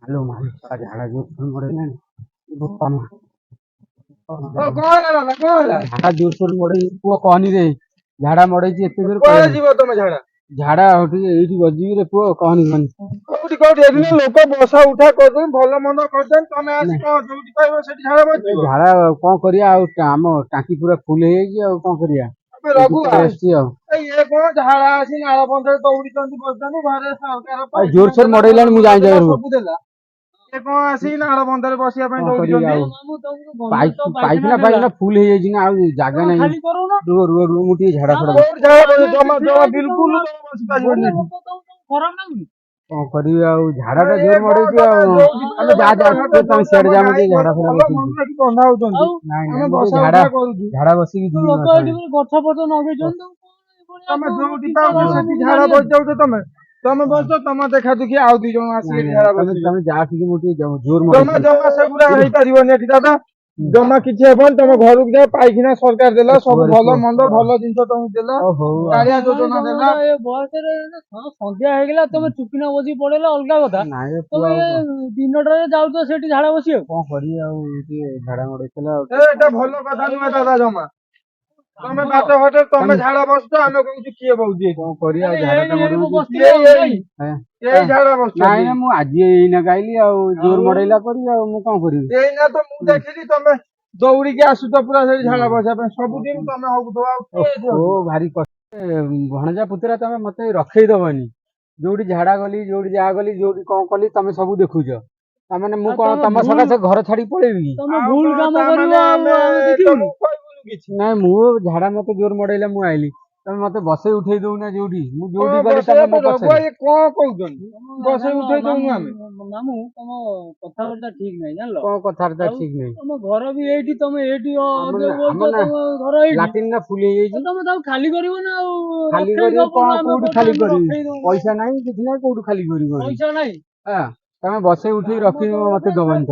ଆଲୋ ମାଲୋ, ଝାଡ଼ା ଜୋରସୋର ମଡେଇଲାଣି, ବୋପା ମା। କଣ ହେଲା ଦାଦା, କଣ ହେଲା? ଝାଡ଼ା ଜୋରସୋର ମଡେଇ, ପୁଅ କହନି ରେ, ଝାଡ଼ା ମଡେଇଛି ଏତେ ଜୋର। କୁଆଡେ ଯିବ ତମେ ଝାଡା? ଝାଡ଼ା ଟିକେ ଏଇଠି ବଜିବି ରେ ପୁଅ, କହନି କହନି। କୋଉଠି କୋଉଠି? ଏଠି ଲୋକ ବସା ଉଠା କରୁଛନ୍ତି, ଭଲ ମନ୍ଦ କରୁଛନ୍ତି, ତମେ ଆସି କଣ ଯୋଉଠି କହିବ ସେଠି ଝାଡା ବସିବ? ଝାଡ଼ା କଣ କରିବା ଆଉ, ଆମ ଟାଙ୍କି ପୁରା ଫୁଲ ହେଇଯାଇଛି, ଆଉ କଣ କରିବା? ଆବେ ରଘୁ, ପଳେଇ ଆସିଛି ଆଉ। ଏ ଇଏ କଣ ଝାଡା ଆସି ନାଳ ବନ୍ଧରେ ଦୌଡିଛନ୍ତି, ବସିଛନ୍ତି ଘରେ। ସରକାର ଆଉ ଜୋରସୋର ମଡେଇଲାଣି, ମୁଁ ଯାଇ ଯାଇ ସବୁ ଦେଲା, ଇଏ କଣ ଆସି ନାଳ ବନ୍ଧରେ ବସିବା ପାଇଁ କଣ କରିବି ଦୌଡିଛନ୍ତି? ଆଉ? ମାମୁଁ, ତମକୁ ଗଭର୍ଣ୍ଣମେଣ୍ଟ ତ ପାଇଖାନା ପାଇଖାନା ଫାଇଖାନା ଫୁଲ ହେଇଯାଇଛି ନା, ଆଉ ଜାଗା ନାହିଁ। ଖାଲି କରୁନ। ରୁହ ରୁହ ରୁହ, ମୁଁ ଟିକେ ଝାଡ଼ା ଫାଡା କୋଉଠି ଝାଡା ବସିବ? ଜମା ଜମା ବିଲକୁଲ ତମେ ବସି ପାରିବନି ଏଠି। ଲୋକ ତମକୁ ଖରାପ ଲାଗୁନି? କଣ କରିବି ଆଉ, ଝାଡା ଟା ଏ ଜୋର କଣ ମଡେଇଛି ତମେ ଆଉ। ଯୋଉଠି ତମେ ଯା ଯା, ତମେ ସିଆଡେ ଯା, ମୁଁ ଟିକେ ଝାଡା ଫାଡା ଭଲ ବସିକି। ମନ୍ଦ ଏଠି ବନ୍ଧା ହଉଛନ୍ତି। ଆଉ ନାଇଁ ଆମେ ନାଇଁ, ମୁଁ ବସା ଟିକେ ଝାଡା ଉଠା କରୁଛୁ। ଝାଡା ବସିକି ଯିବି। ଲୋକ ମାସ। ଏଠି ପୁଣି ଗଛ ଫଛ ଲଗେଇଛନ୍ତି, ତମକୁ କଣ ଏଭଳିଆ ତମେ ସବୁ ଯୋଉଠି ଚିନ୍ତା ପାଉଛ ଧାରଣା ସେଠି ମୁଁ ଝାଡା ଜାଣିନି। ବସି ଯାଉଛ। ତମେ ତମେ ବସିଛ, ତମ ଦେଖା ଦେଖି ଆଉ ଦି ଜଣ ଆସିକି ନାଇଁ, ଝାଡା ନାଇଁ, ତମେ ବସିବେ। ତମେ ଯା ଟିକେ, ମୁଁ ଟିକେ ଜୋର ଜମା ମଡେଇଛି। ଜମା ସେଗୁଡା ହେଇପାରିବନି ଏଠି ଦାଦା, ଜମା କିଛି ହେବନି। ତମ ଘରକୁ ଯାଅ, ପାଇଖାନା ସରକାର ଦେଲା, ସବୁ ପୁଅରେ ଭଲ ପୁଅ। ମନ୍ଦ ଭଲ ଜିନିଷ ତମକୁ ଦେଲା, ହଉ ହଉ ଆଉ। କାଳିଆ ଯୋଜନା ତମେ ଦେଲା। ଏ ବୟସରେ, ହଁ, ସନ୍ଧ୍ୟା ହେଇଗଲା, ତମେ ଚୁପିନା ବସିକି ପଳେଇଲ ଅଲଗା କଥା। ନାଇଁ ରେ ପୁଅ, ତମେ ଆଉ କଣ ଦିନଟାରେ ଯାଉଛ ସେଠି ଝାଡା ବସିବାକୁ? କଣ କରିବି ଆଉ, ଟିକେ ଝାଡା ମଡେଇଥିଲା ଆଉ। ଏ ଏଟା ଭଲ କଥା ନୁହେଁ ଦାଦା ଜମା। ତମେ ବାଟ ଘାଟରେ ତମେ ଝାଡା ବସୁଛ, ଆମେ କହୁଛୁ କିଏ ବସୁଛି ଏଠି? କଣ କରିବା ଆଉ, ଆରେ ଝାଡା ଟା ଏଇ ଏଇ ମଡଉଛି। ବସିଥିଲେ ଏଇ ଆଉ ଏଇ ନାଇଁ? ହଁ। ଏଇ ଝାଡା ନାଇଁ ବସୁଛନ୍ତି। ନାଇଁ, ମୁଁ ଆଜି ଏଇନା ଗାଇଲି ଆଉ ଜୋର ଆଉ? ମଡେଇଲା କରି, ଆଉ ମୁଁ କଣ କରିବି? ଏଇନା ତ ମୁଁ ଦେଖିଲି ତମେ ଦୌଡିକି ଆସୁଛ ପୁରା ସେଠି ଝାଡା ବସିବା ପାଇଁ। ସବୁଦିନ ତମେ ହଉଥିବ, ଆଉ କିଏ ଏଠି ଓ ଅଛି? ଭାରି କଷ୍ଟ। ଭଣଜା ପୁତୁରା, ତମେ ମତେ ରଖେଇ ଦବନି। ଯୋଉଠି ଝାଡା ଗଲି, ଯୋଉଠି ଯାହା ଗଲି, ଯୋଉଠି କଣ କଲି, ତମେ ସବୁ ଦେଖୁଛ। ତାମାନେ ମୁଁ ଆଉ କଣ ତମେ ତମ ସକାଶେ ଘର ଛାଡି ପଳେଇବି କି? ତମେ ଆଉ ଭୁଲ କଣ କାମ ତା କରିବ ମାନେ ଆଉ ଆମେ ଆମେ ଦେଖିବୁନି? ତମକୁ କହିବୁନୁ କିଛି? ନାଇଁ, ମୁଁ ଝାଡା ମତେ ଜୋର ମଡେଇଲା, ମୁଁ ଆଇଲି। ତମେ ମତେ ବସେଇ ଉଠେଇ ଦଉନା ଯୋଉଠି ମୁଁ ଯୋଉଠି କଣ ଗଲି, ତମେ ବସେଇବା ମୋ ରଘୁଆ, ପଛରେ। ଇଏ କଣ କହୁଛନ୍ତି? ବସେଇ ଉଠେଇ ଦଉନୁ ଆମେ? ମାମୁଁ, ତମ କଥାବାର୍ତ୍ତା ଠିକ ନାହିଁ, ଜାଣିଲ? କଣ କଥାବାର୍ତ୍ତା ଆଉ ଠିକ ନାହିଁ? ତମ ଘର ବି ଏଇଠି, ତମେ ଏଇଠି ଆମ ଯୋଉ ନା- ବଇଛ, ଆମ ନା ତମ ଘର ଏଇଠି। ଲାଟିନ୍ ନା ଫୁଲ ହେଇଯାଇଛି। ଆଉ ତମେ ତାକୁ ଖାଲି କରିବ ନା ଆଉ ଖାଲି ରଖେଇ କରିବି ଦବୁନୁ କଣ? ଆମେ କୋଉଠି କହୁଛୁ ଖାଲି ଆମେ କରିବି? ରଖେଇ ଦବୁନୁ। ପଇସା ନାହିଁ, କିଛି ନାହିଁ, କୋଉଠୁ ଖାଲି କରିବି? ପଇସା ନାହିଁ। ହଁ, ତମେ ବସେଇ ଉଠେଇ ଆମ ରଖିବ ତ ମତେ ଦବନି ତ।